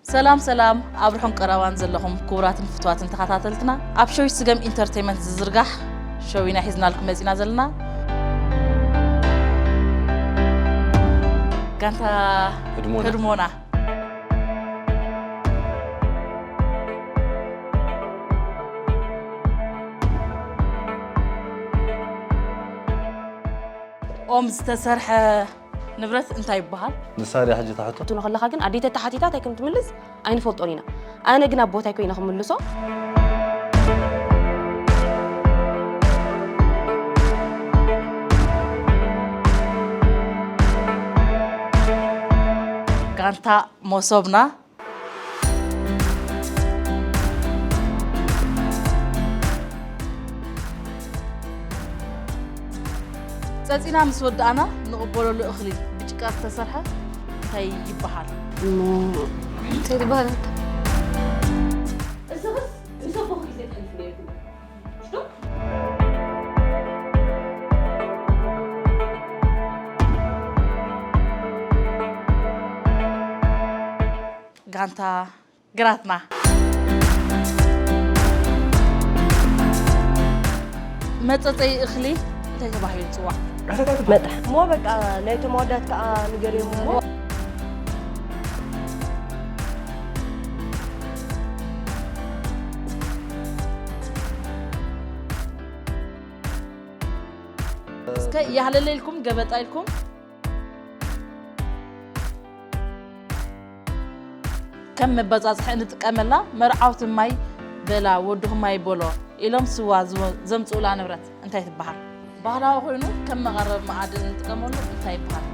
ሰላም ሰላም፣ ኣብ ርሑን ቀረባን ዘለኹም ክቡራትን ፍቱዋትን ተኸታተልትና፣ ኣብ ሸዊት ስገም ኢንተርቴይመንት ዝዝርጋሕ ሸዊና ሒዝናልኩም መጺና ዘለና። ጋንታ ህድሞና። ህድሞና። ኦም ዝተሰርሐ ንብረት እንታይ ይበሃል? ንሳ ድያ ሕጂ ትሓቶ? ክትብሎ ከለኻ ግን ኣዴተይ ተሓቲታ እንታይ ከም ትምልስ ኣይንፈልጦን ኢና። ኣነ ግን ኣብ ቦታይ ኮይነ ክምልሶ። ጋንታ መሶብና። ጸጺና ምስ ወዳእና ንቕበለሉ እኽሊ ብጭቃ ዝተሰርሐ እንታይ ይበሃል? እሞ እንታይ ትበሃል? እዚኸስ ምስ ኣቦኺ ግዜ ተሕልፊ ነይርኪ። ሽቶ? ጋንታ ግራትና። መጸጸይ እኽሊ እንታይ ተባሂሉ ይጽዋዕ? መጣ። እሞ በቃ ናይቶም ኣወዳት ከኣ ንገርዮም እሞ። እስከ ያህለለ ኢልኩም፣ ገበጣ ኢልኩም። ከም መበጻጽሒ እንጥቀመላ መርዓውቲ ማይ በላ ወድኹም ማይ በሎ ኢሎም ስዋ ዝወ-፣ ዘምጽኡላ ንብረት እንታይ ትበሃል? ባህላዊ ኮይኑ ከም መቐረቢ መኣዲ እንጥቀመሉ እንታይ ይበሃል?